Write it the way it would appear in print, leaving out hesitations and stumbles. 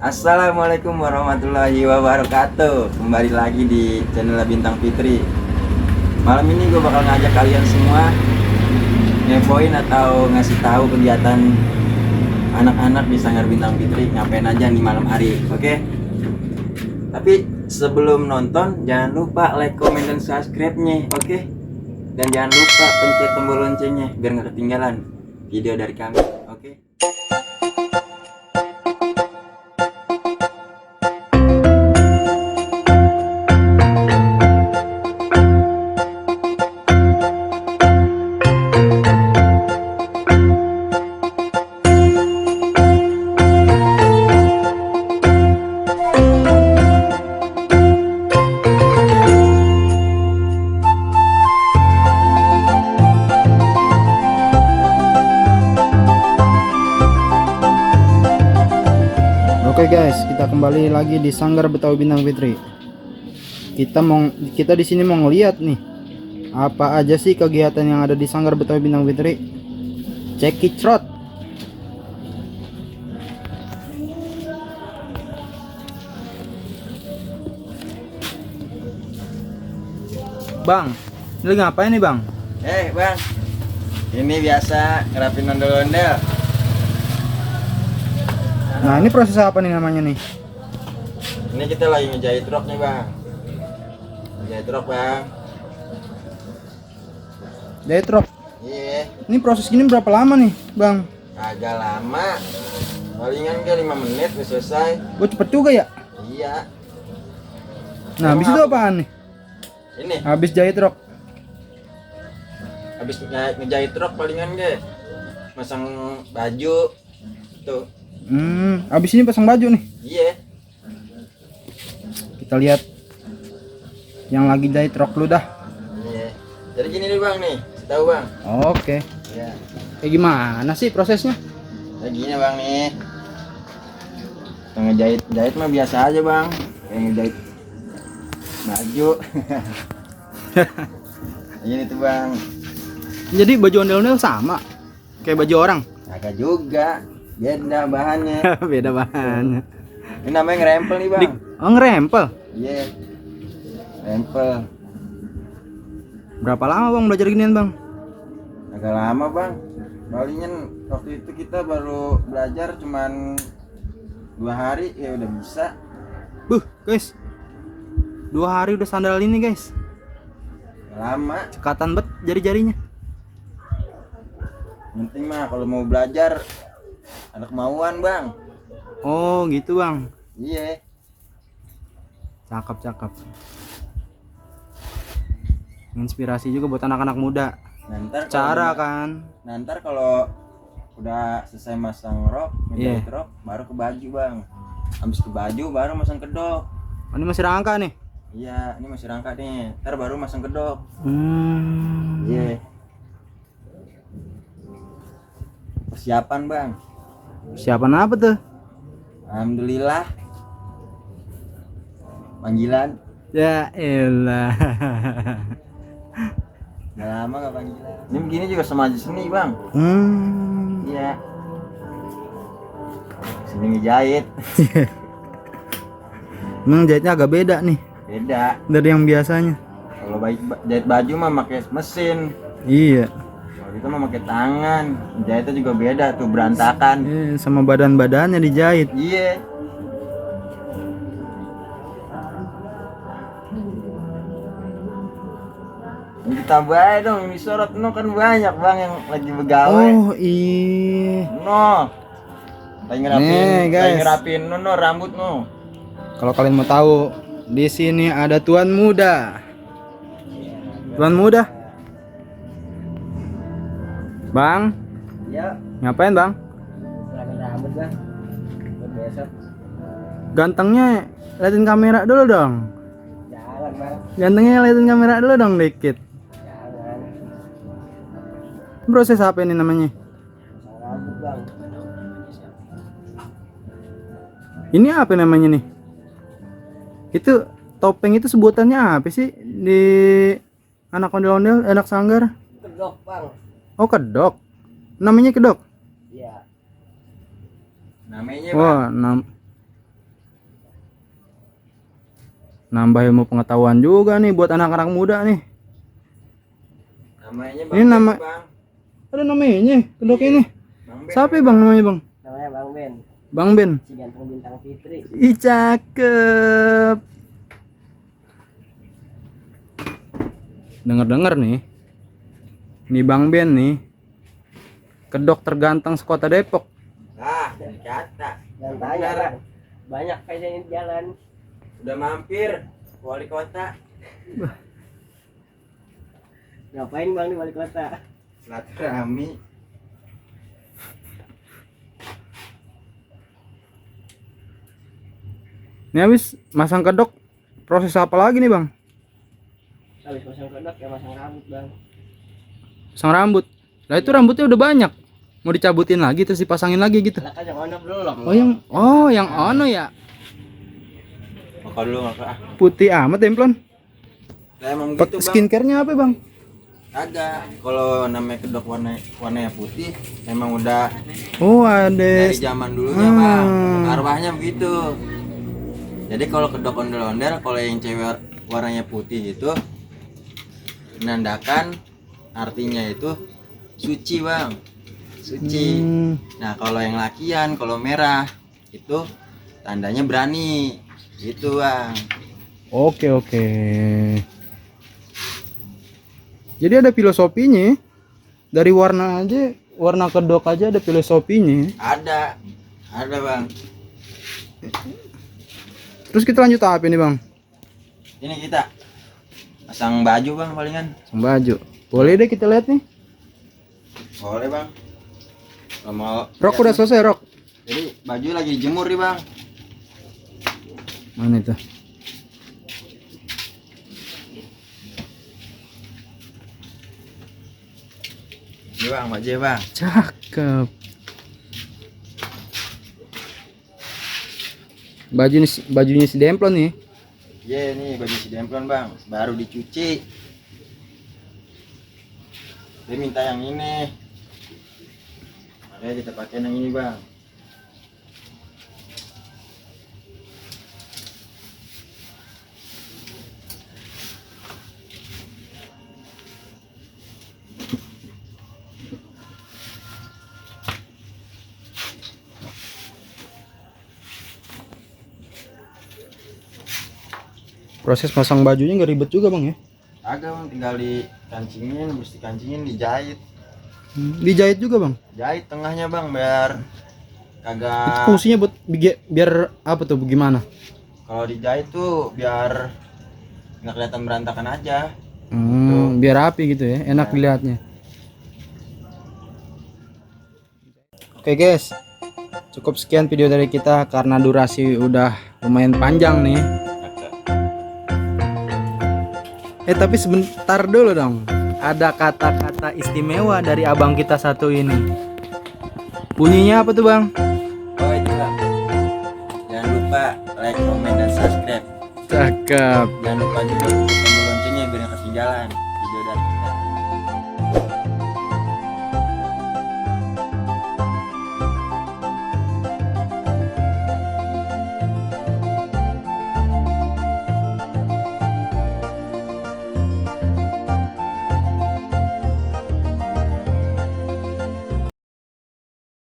Assalamualaikum warahmatullahi wabarakatuh. Kembali lagi di channel Bintang Fitri. Malam ini gue bakal ngajak kalian semua ngepoin atau ngasih tahu kegiatan anak-anak di Sanggar Bintang Fitri ngapain aja nih malam hari. Oke? Tapi sebelum nonton jangan lupa like, comment, dan subscribe-nya. Oke? Dan jangan lupa pencet tombol loncengnya biar nggak ketinggalan video dari kami. Oke? Oke guys, kita kembali lagi di Sanggar Betawi Bintang Fitri. Kita di sini mau ngeliat nih apa aja sih kegiatan yang ada di Sanggar Betawi Bintang Fitri. Check it out. Bang, lu ngapain nih bang? Bang, ini biasa ngerapin ondel-ondel. Nah ini proses apa nih namanya nih? Ini kita lagi ngejahit rok nih bang. Ngejahit rok bang. Jahit rok. Iya. Ini proses gini berapa lama nih bang? Agak lama. Palingan ke 5 menit udah selesai. Gue cepet juga ya. Iya. Nah habis itu apaan nih? Ini Habis jahit rok. habis ngejahit rok palingan ke masang baju tuh. Habis ini pasang baju nih. Iya. Kita lihat yang lagi jahit rok lu dah. Iya. Jadi gini nih bang nih, tahu bang. Oke. Iya. Kayak gimana sih prosesnya? Kayak gini bang nih. Kita ngejahit mah biasa aja bang. Kayak ngejahit baju. Ini tuh bang. Jadi baju ondel-ondel sama kayak baju orang. Agak juga. Beda bahannya. Beda bahannya. Ini namanya ngerempel nih bang. Oh ngerempel. Iya. Rempel. Berapa lama bang belajar ginian bang? Agak lama bang. Palingan waktu itu kita baru belajar cuman 2 hari ya udah bisa. Guys, 2 hari udah sandal ini guys. Agak lama. Cekatan bet jari-jarinya. Yang penting mah kalau mau belajar ada kemauan bang. Oh gitu bang. Iya. Cakep. Inspirasi juga buat anak-anak muda. Nanti kalau udah selesai masang rok, ngejahit rok, baru ke baju bang. Habis ke baju baru masang kedok. Oh, ini masih rangka nih. Iya, ini masih rangka nih. Ntar baru masang kedok. Iya. Persiapan bang. Persiapan apa tuh? Alhamdulillah. Panggilan. Ya elah. Udah lama gak panggilan. Ini begini juga sama aja seni bang. Iya. Sini ngejahit. Emang jahitnya agak beda nih Beda. dari yang biasanya. Kalau jahit baju mah pakai mesin. Iya. Kalau kita mah pakai tangan. Jahitnya juga beda tuh, berantakan. Sama badan-badannya dijahit. Iya. Ini kita bayar dong, ini sorot no kan banyak bang yang lagi begawe. Oh iya. No. Nih, guys. Ngerapin no rambut no. Kalau kalian mau tahu, di sini ada tuan muda. Tuan muda. Bang, Iya. ngapain bang? Ngerapin rambut bang. Buat besok. Gantengnya liatin kamera dulu dong. Jalan bang. Gantengnya liatin kamera dulu dong dikit. Jalan. Proses apa ini namanya? Rambut bang. Ini apa namanya nih? Itu topeng itu sebutannya apa sih di anak ondel-ondel, anak sanggar? Kedok bang. Oh kedok. Namanya kedok. Iya. Namanya Wah, Nambah ilmu pengetahuan juga nih buat anak-anak muda nih. Namanya Ini nama- Bang. Ada namanya kedok ini. Bang Ben. Siapa ya bang namanya bang? Namanya Bang Ben, Bang Ben. si ganteng bintang Fitri. Ih cakep. Dengar-dengar nih. Ini Bang Ben nih. Kedok terganteng sekota Depok. Ah, dari kata. Dan tanya Bang, banyak kayaknya di jalan. Udah mampir ke wali kota. Ngapain Bang di wali kota? Silaturahmi. Ini habis masang kedok. Proses apa lagi nih bang? Habis pasang kodok ya pasang rambut Bang. Pasang rambut. Lah itu rambutnya udah banyak. Mau dicabutin lagi terus dipasangin lagi gitu. Lah kan yang ono belum. Yang ono ya. Maka dulu maka. Putih amat demplon. Lah emang Pakai gitu bang. skincare-nya apa bang? Agak. Kalau namanya kedok warnanya putih, memang udah Oh ada. dari zaman dulunya Hmm. bang. Arwahnya begitu. Jadi kalau kedok ondel-ondel, kalau yang cewek warnanya putih itu menandakan artinya itu suci bang, suci. Nah kalau yang lakian, kalau merah itu tandanya berani, gitu bang. Oke. Jadi ada filosofinya. Dari warna aja, warna kedok aja ada filosofinya. Ada bang. Terus kita lanjut apa ini bang? Ini kita pasang baju bang palingan. Pasang baju. Boleh deh kita lihat nih. Boleh bang. Kalau mau. Rok udah selesai rok. Jadi baju lagi dijemur nih bang. Mana itu? Ini bang, baju bang. Cakep. Bajunya si Demplon nih. Iya nih baju si Demplon bang, baru dicuci. Dia minta yang ini, makanya kita pakai yang ini bang. Proses pasang bajunya nggak ribet juga bang ya? Agak bang, tinggal dikancingin, habis dikancingin dijahit. Dijahit juga bang? Jahit tengahnya bang, biar Itu kagak. fungsinya buat biar apa tuh? Bagaimana? Kalau dijahit tuh biar nggak kelihatan berantakan aja. Biar rapi gitu ya, enak dilihatnya. Oke guys, cukup sekian video dari kita karena durasi udah lumayan panjang nih. Tapi sebentar dulu dong. Ada kata-kata istimewa dari abang kita satu ini. Bunyinya apa tuh bang? Oh itu bang. Jangan lupa like, comment, dan subscribe. Cakep. Jangan lupa juga untuk tombol loncengnya biar nggak ketinggalan.